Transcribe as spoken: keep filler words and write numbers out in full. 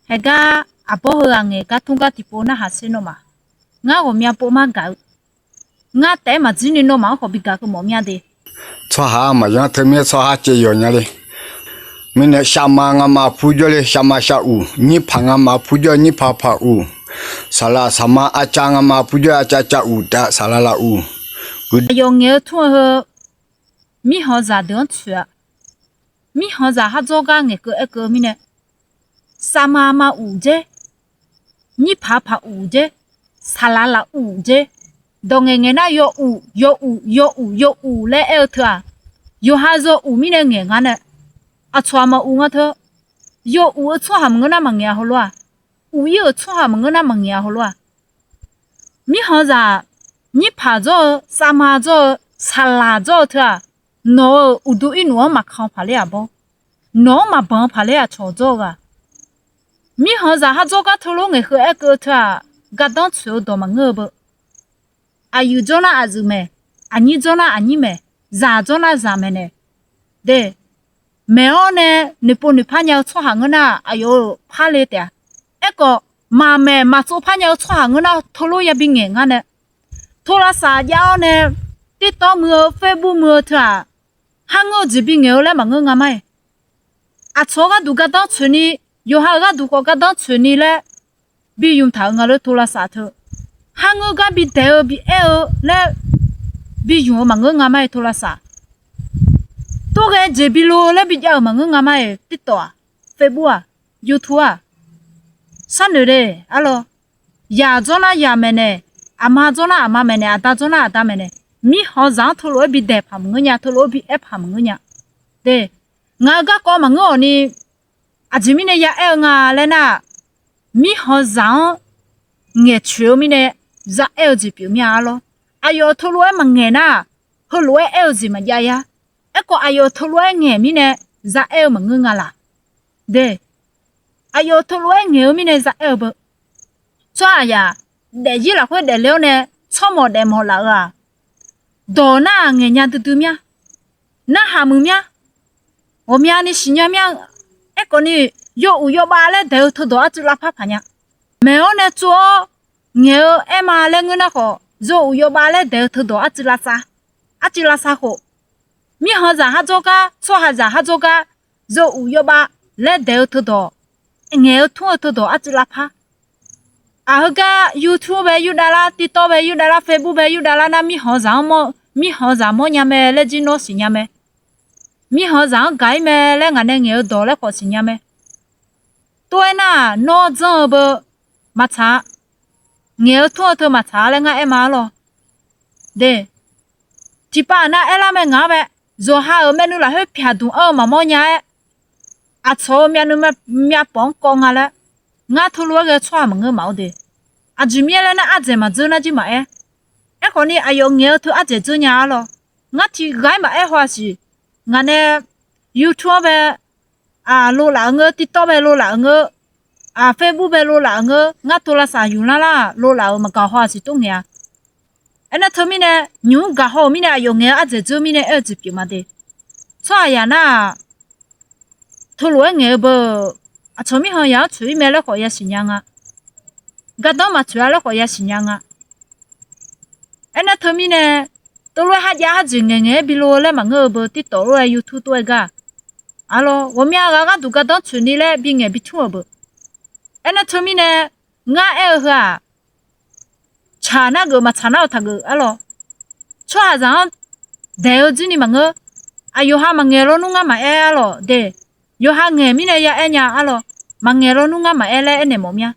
Haeqgar aqbawr heughaq ngaeq gar tmr gar tiqpov narhaq sher nawmaf, ngar ghawqmya pov mar gaq-eu. Ngar taef-aer maqjir ni nawmaf-anr khawf bi gaq keuv mawf mya de. Tsawrhaq-aq maqyanr teu mir-aer tsawrhaq caev yawq nya le. Mirnae shaqma ngamaf purjawr le, shaqma shaq uq, nyirpaq ngamaf purjawr, nyirpaq paq uq, saqlaq saqma arcav ngamaf purjawr, arcav cav uq taef-a, saqlaq laf uq. Aqyawf ngaeq-eu tmr-eu heu, mirkhanqzaq deuq-anr tsoeq-a. Mirkhanqzaq khardzawr gar ngaeqkeuv aerkeuv-eu mirnae, saqma ma uq dzer, nyirpaq paq uq dzer, saqlaq laf uq dzer, dawq ngaeq ngaeq nar yaw uq yaw uq yaw uq yaw uq laer aer-eu teu-aq, yawqha yaw uq mirnae ngaeq nga nae, aqcawq-aq maq uq nga teu. Yaw uq-eu tsawrhaq maqngeur nar maqngaeq-a heulof-aq, uq ir-euq tsawrhaq maqngeur nar maqngaeq-a heulof-aq, mirkhanqzaq, nyirpaq dzawr-eu, saqma dzawr-eu, saqlaq dzawr-eu teu-aq, nawq-euq uqduq irnuf-anr maqkan paqler aqbawr, nawq-anr maqbanq-eu paqler aqcawq dzawr-eu ghaq. Mirkhanqzaq khardzawr gar teulof ngaeqkeuv aerkeuv-eu teu-aq, gardanr tsoeq-eu dawq maqngeur-eu beu. Aqyuif dzawr nar aqyuif maeq, aqnyir dzawr nar aqnyir maeq, zaq dzawr nar zaq maeqnaeq. De, maeq-awr nae noeqpov noeqpar nya-eu tsawrhaq ngeur nar, aqyawf-euq par le taef-a. Aerkhawf, maqmaeq maqtsov par nya-eu tsawrhaq ngeur nar, teulof yabi ngaeq ngar nae, tawlavsaq jav-awr nae, TikTok muiq-eu, Facebook muiq-eu teu-aq, kharngeur-eu jeq bingaeq-eu laer maqngeur nga ma-iq. Aqcawq-eu gharduq gardanr tsoeqni, yawqha-euq gharduq khawf gardanr tsoeqni laer bi ymq taq-euq nga lor, tawlavsaq teu. Kharngeur gar bidaeq-eu biaer-eu laer bi ymq-eu maqngeur nga ma-iq, tawlavsaq. Tawrghae jeq bi lo-eu laer bijav-euq maqngeur nga ma-iq, TikTok-aq, Facebook-aq, YouTube-aq. Sharnoeq de, arlawr. Yaq dzawr nar yaq maeqnaeq, aqma dzawr nar aqma maeqnaeq, aqda dzawr nar aqda maeqnaeq. Mirkhanqzaq-anr teulof-aer bidaeq paq maqngeur nya, teulof-aer biaer paq maqngeur nya. De, ngaq-euq garkawv maqngeur-awq ni, aqjeq mirnae ya aer-eu nga laer nar, mirkhanqzaq-anr ngaeqtsoeq-eu mirnae za aer-eu jeq pyeuf mir-a, arlawr. Aqyawf teulof-aer maqngaeq nar, heulof-aer aer-eu jeq maqjav ya. Aerkhawf, aqyawf teulof-aer ngaeq mirnae za aer-eu maqngeur nga laq. De, aqyawf teulof-aer ngaeq-eu mirnae za aer-eu beu. Tsawrhaqzaq daefzir lafkhoer daefle-awr nae, tsawrmawq daefmawq laf-euq-aq, dawq nar-aq ngaeq nya duidui mir-a. Narhaq muiq mir-a. Ghawqmyani siqnya mir-a. Aerkhawf ni, yaw uq yaw bav laer daeq-eu teudawq arcuiv lavpar paq nya. Maeq-awr nae tsov-awr ngaeq-eu aer ma laer ngeur nar khawf, yaw uq yaw bav laer daeq-eu teudawq arcuiv lavsav, arcuiv lavsav khof, mirkhanqzaq khardzawr gar, tsawrhaqzaq khardzawr gar, yaw uq yaw bav laer daeq-eu teudawq, ngaeq-eu tmr-eu teudawq arcuiv lavpar. Aq, heugar YouTube bae yurdavlar, TikTok bae yurdavlar, Facebook bae yurdavlar nar, mirkhanqzaq-anr mawr, mirkhanqzaq mawrnya mae laer jir nawr siqnya mae. Mirkhanqzaq-anr gaq-ir mae laer ngaq nae ngaeq-eu dawq laer khawf siqnya mae. Tov-aer nar-aq, nawr janr-eu beu maqtsaq-a. Ngaeq-eu tmr-eu teu maqtsaq-a laer ngar aer ma, arlawr. De, tiqpav aqnav aerlar mae ngaq-anr bae, yawqha-euq myavnuiv lafkhoer pyaq dmq anr-eu maqmawr nya-aer, aqcawq-euq myavnuiv myavpawf-anr kawv nga laer, ngar teulof-aer ghae-eu tsawrhaq maqngeur maqaer de. Aqjeq mirnae laer nar, ardzaeq maqdzeur nar jir maqaer. Aerkhawf ni, aqyawf ngaeq-eu teu ardzaeq dzeur nya, arlawr. Ngar tiqghaq-aer maqaer haw-a siq. Ngaq nae YouTube-anr bae lo laf-eu ngeur, TikTok bae lo laf-eu ngeur, Facebook bae lo laf-eu ngeur, ngar tawlavsaq yuflar lar lo laf-euq maqgaq haw-a siq tov ngaeq-a. Aernar teumirnae, nymq-mr gaq haw-euq mirnae, aqyawf ngaeq-eu ardzaeq dzeur mirnae aer-eu jeq pyeuf ma de. Tsawrhaqzaq nar-aq, teulof-aer ngaeq-eu beu, aqcawq mirkhanqzaq-anr tsoeq-ir mae laer khawf yasiq nya nga. Gardanr maqtsoeq-a laer khawf yasiq nya nga. Aernar teumirnae, teulof-aer kharjav kharjeq ngaeqngaeq-aer bi lo-eu laer maqngeur-eu beu, TikTok lof-aer YouTube tov-aer gar, arlawr, ghawqmya ghaq gharduq gardanr tsoeqni laer bingaeq bitmr-euq beu. Aernar teumirnae, ngar aer-eu heu-aq, tsaq nar geuf maqtsaq nar-euq taqgeuf, arlawr. Tsawrhaqzaq-anr daeq-eu jir ni maqngeur. Aqyawf ha maqngaeq lawnmr ngar maqaer, arlawr de. Yawqha ngaeq mirnae ya aer nya, arlawr. Maqngaeq lawnmr ngar maqaer laer aernaeq mawf mir-a.